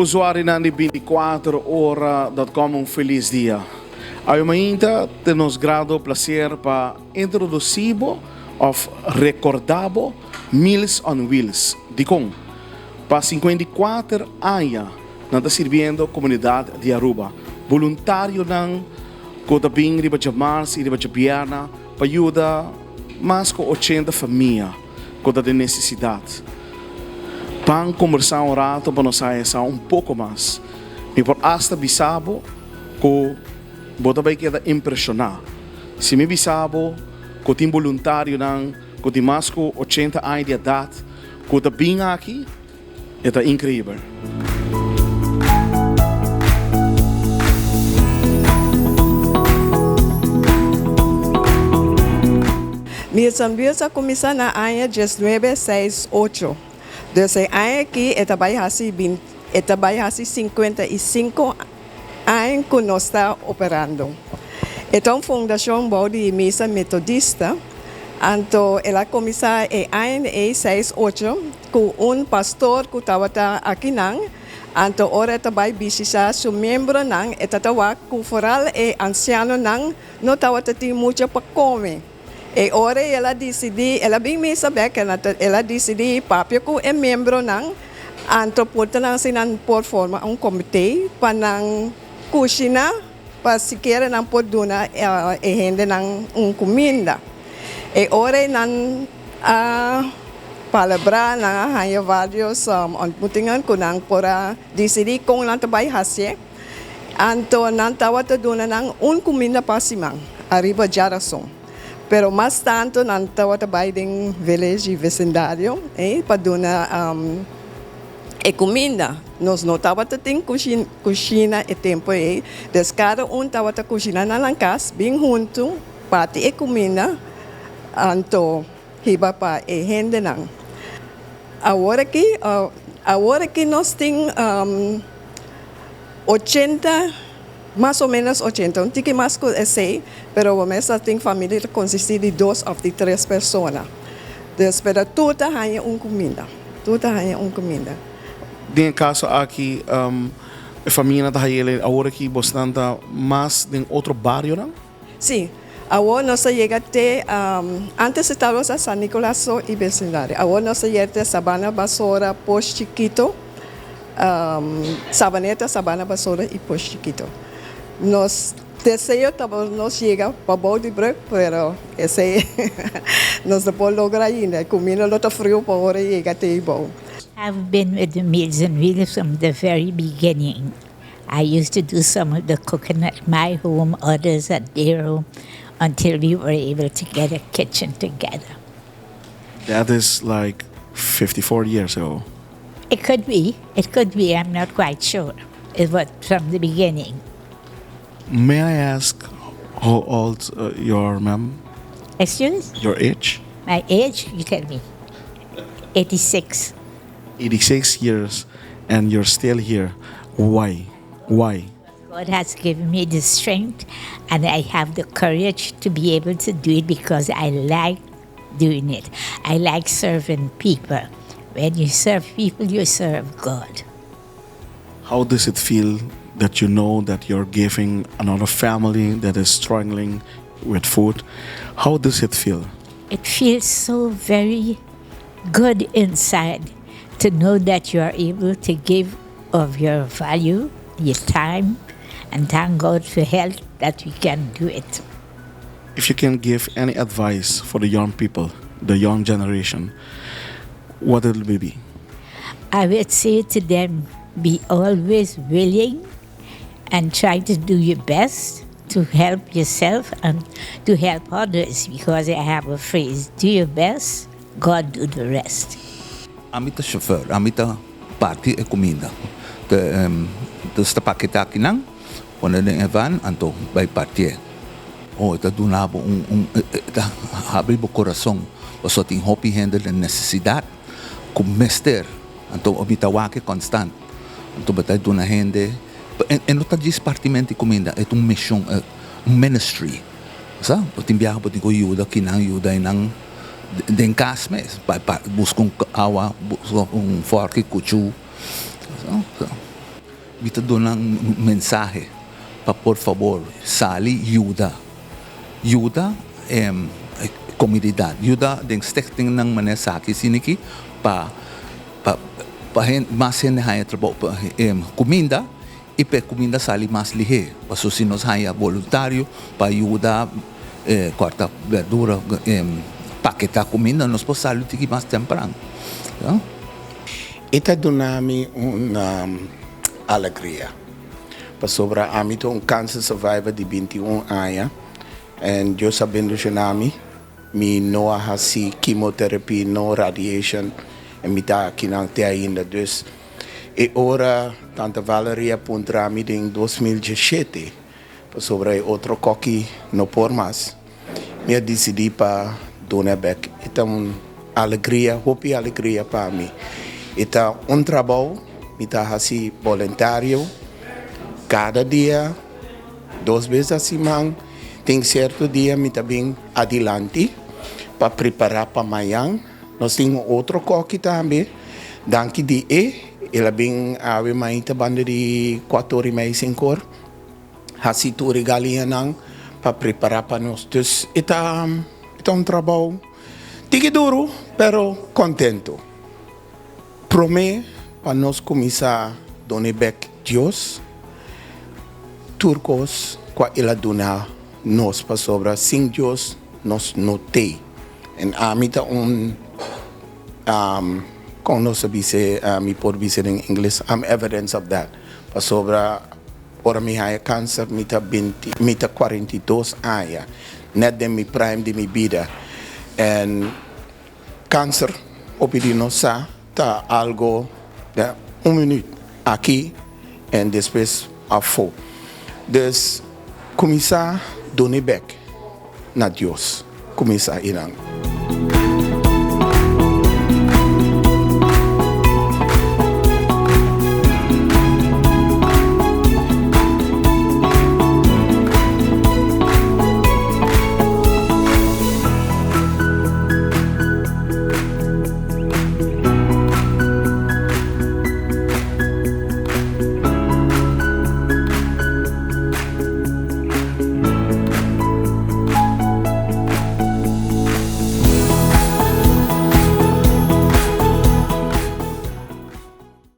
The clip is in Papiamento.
Usuarionan di binticuater ora dot com un feliz dia. Awe mainta ta nos grado placer pa introduci bo of recorda bo Meals on Wheels. Dicon? Pa 54 aña nan ta sirbiendo comunidad di Aruba. Boluntarionan cu ta bin riba djamars y riba djabierna pa yuda mas cu 80 famia cu ta den necesidad. Ban combersa un rato pa nos haya sa un poco mas. Mi por hasta bisa bo cu bo ta bay keda impresiona. Si mi bisa bo cu tin boluntarionan cu tin mas cu 80 aña di edad cu ta bin aki, e ta increibel. Meals on Wheels a kuminsá na aña diesnuebe seis ocho. Dus e aña aki e ta bai hasi bin e ta bai hasi 55 aña ku nos ta operando. E ta un fundashon bou di misa metodista, anto el a kuminsá e aña ei seis ocho ku un pastor ku tabata akinan, anto ora e ta bai bishitá su miembronan e ta ta wak ku foral e ansianonan no tabata tin mucho pa kome. E ora ei el a disidí, el a bin misa bèk, el a disidí papia ku e miembronan, anto por ta nan si nan por forma un komité pa nan kushiná pa sikiera nan por duna e hendenan un kuminda. E ora ei nan a palabrá, nan a haña vários ontmoetingan ku nan por a disidí kon nan ta bai hasié. Anto nan tabata duna nan un kuminda pa siman, ariba djarason. Pero mas tantu nan tabata bai den village i vesindario ei pa duna e kuminda. Nos no tabata tin kushina e tempu ei, dus kada un tabata kushina na nan kas bin huntu parti e kuminda anto hiba pa e hendenan. Awor aki awor aki nos tin 80 mas o menos 80 un tiki mas ku esei pero bo mes sa tin familia ta konsisti di dos òf di tres persona dus pero tur ta haña un kuminda tur ta haña un kuminda. Den e kaso aki e famianan ta haña awor aki bosnan ta mas den otro barionan? Sí, awor nos a yega te, antes e tabata San Nicolas so y vecindario, awor nos a yega te Sabana Basora, Pos Chikito, Sabaneta, Sabana Basora y Pos Chikito. Nos deseo ta pa nos yega pa bou di brug, pero esey nos no por logra ainda, e cuminda lo ta friu pa ora yega te ei bou. I've been with the Meals on Wheels from the very beginning. I used to do some of the cooking at my home, others at their home, until we were able to get a kitchen together. That is like 54 years ago. It could be. It could be. I'm not quite sure. It was from the beginning. May I ask how old you are, ma'am? Excuse? Your age? My age? You tell me. 86. 86 years and you're still here. Why? Why? God has given me the strength and I have the courage to be able to do it because I like doing it. I like serving people. When you serve people, you serve God. How does it feel that you know that you're giving another family that is struggling with food? How does it feel? It feels so very good inside to know that you are able to give of your value, your time, and thank God for health that we can do it. If you can give any advice for the young people, the young generation, what it will be? I would say to them, be always willing and try to do your best to help yourself and to help others, because I have a phrase, do your best, God do the rest. Ami ta chauffeur, ami ta parti e cuminda. Dus ta paketa akinan, pone den e van, anto bay partié. Oh, e ta duna bo un, un, e ta habri bo corazon, pasobra tin hopi hende den necesidad cu mester. Anto mi ta wak e constant. Anto bo ta duna hende, e no ta djis partimento di cuminda, e ta un mision, un ministry. Bo sa, bo tin biaha bo tin cu yuda kinan, yuda einan den cas mes, bai pa busca un awa, busca un forki, cuchu. Mi ta duna un mensahe pa por fabor sali yuda yuda e komunidat yuda den stichtingnan manera esaki asina aki pa pa pa mas hende haña trabou pa kuminda i pa e kuminda sali mas lihé pasobra si nos haña boluntario pa yuda kòrta bèrdura paketá kuminda nos por sali un tiki mas tempran. E ta duna mi un alegria pasobra ami ta un cancer survivor di 21 aña en Dios a bendiciona mi, mi no a haci chemotherapy no radiation en mi ta akinan te ainda. Dus e ora tanta Valerie a puntra mi den 2017 pasobra e otro koki no por mas, mi a dicidi pa duna bek. E ta un alegria, hopi alegria pa mi. E ta un trabou, mi ta haci boluntario cada dia, dos bes a siman. Tin cierto dia mi ta bin adilanti pa prepara pa mañan. Nos tin un otro koki tambe, danki di e, el a bin awe mainta banda di cuatro or y mei, cinco or. Hasi tur e galiñanan pa prepará pa nos. Dus e ta e ta un trabou tiki duru pero kontentu. Promé pa nos kuminsá done bèk Dios tur kos ku el a duna nos pasobra sin Dios nos no t'ei. En ami ta un kon nos ta bisa mi por bisa den ingles I'm evidence of that pasobra Ora mi haña kanser mi ta binti mi ta 42 aña, nèt den mi prime di mi bida. En kanser, hopi di nos sa, ta algo den un minuut aki en despues afó. Dus kuminsá duna bèk na Dios, kuminsá einan.